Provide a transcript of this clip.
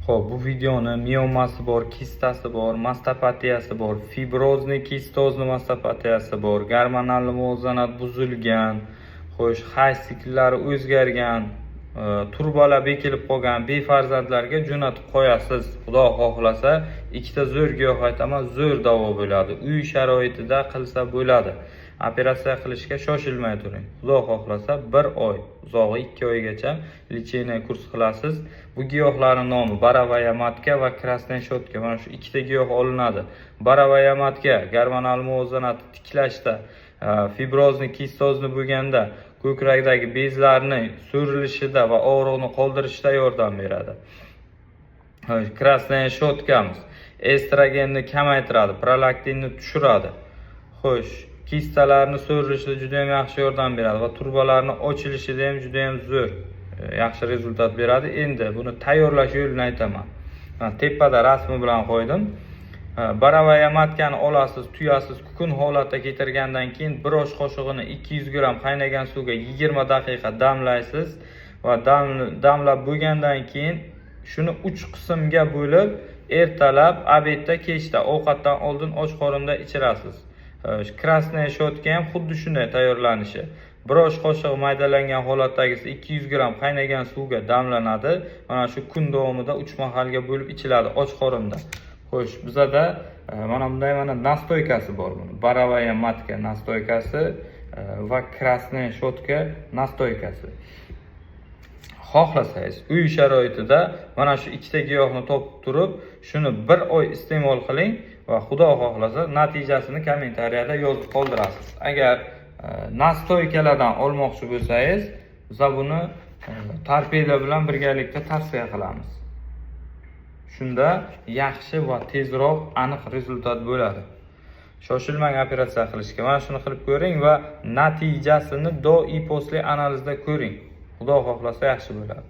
Xo'p, bu videoni miomasi bor, kistasi bor, mastopatiyasi bor, фиброзный кистозный mastopatiyasi bor, gormonal muvozanat buzilgan, xo'sh, hayz sikllari o'zgargan, trubalar bekilib qolgan befarzandlarga jo'natib qo'yasiz. Xudo xohlasa, ikkita zo'r giyoh aytaman, zo'r davo bo'ladi. Uy sharoitida qilsa bo'ladi. Operatsiya qilishga shoshilmay turing. Xudo xohlasa, bir oy, uzog'i 2 oygacha лечение kurs qilasiz. Bu giyohlarning nomi боровая матка va красная щетка. Mana shu ikkita giyoh olinadi. Боровая матка gormonal muvozanatni tiklashda, фиброзный кистозный bo'lganda ko'krakdagi bezlarni so'rilishida va og'riqni qoldirishda yordam beradi. Красная щетка miz estrogenni kamaytiradi, prolaktinni tushiradi. Xo'sh, kistalarni so'rilishida juda ham yaxshi yordam beradi va trubalarni ochilishida ham juda ham zo'r, yaxshi результат beradi. Endi buni tayyorlash yo'lini aytaman. Mana, tepada rasmi bilan qo'ydim. Боровая матка ni olasiz, tuyasiz, kukun holatda keltirgandan keyin bir osh qoshig'ini 200 gramm qaynagan suvga 20 daqiqa damlaysiz va damlab bo'lgandan keyin shuni uch qismga bo'lib, ertalab, обед da, kechda ovqatdan oldin och qorinda ichirasiz. Красная щетка ham xuddi shunday tayyorlanishi. Bir osh qoshiq maydalangan holatdagisi 200 gramm qaynagan suvga damlanadi. Mana shu kun davomida uch mahalga bo'lib ichiladi och qorinda. Xo'sh, bizada mana bunday mana настойка si bor buni. Боровая матка настойка si va красная щетка настойка si. Xohlasangiz, uy sharoitida mana shu ikkita giyohni topib turib, shuni bir oy iste'mol qiling va Xudo xohlasa, natijasini kommentariyada yozib qoldirasiz. Agar настойка lardan olmoqchi bo'lsangiz, biz buni Torpeda bilan birgalikda tavsiya qilamiz. Shunda yaxshi va tezroq aniq результат bo'ladi. Shoshilmang operatsiya qilishga. Mana shuni qilib ko'ring va natijasini до и после analizda ko'ring. Xudo xohlasa, yaxshi bo'ladi.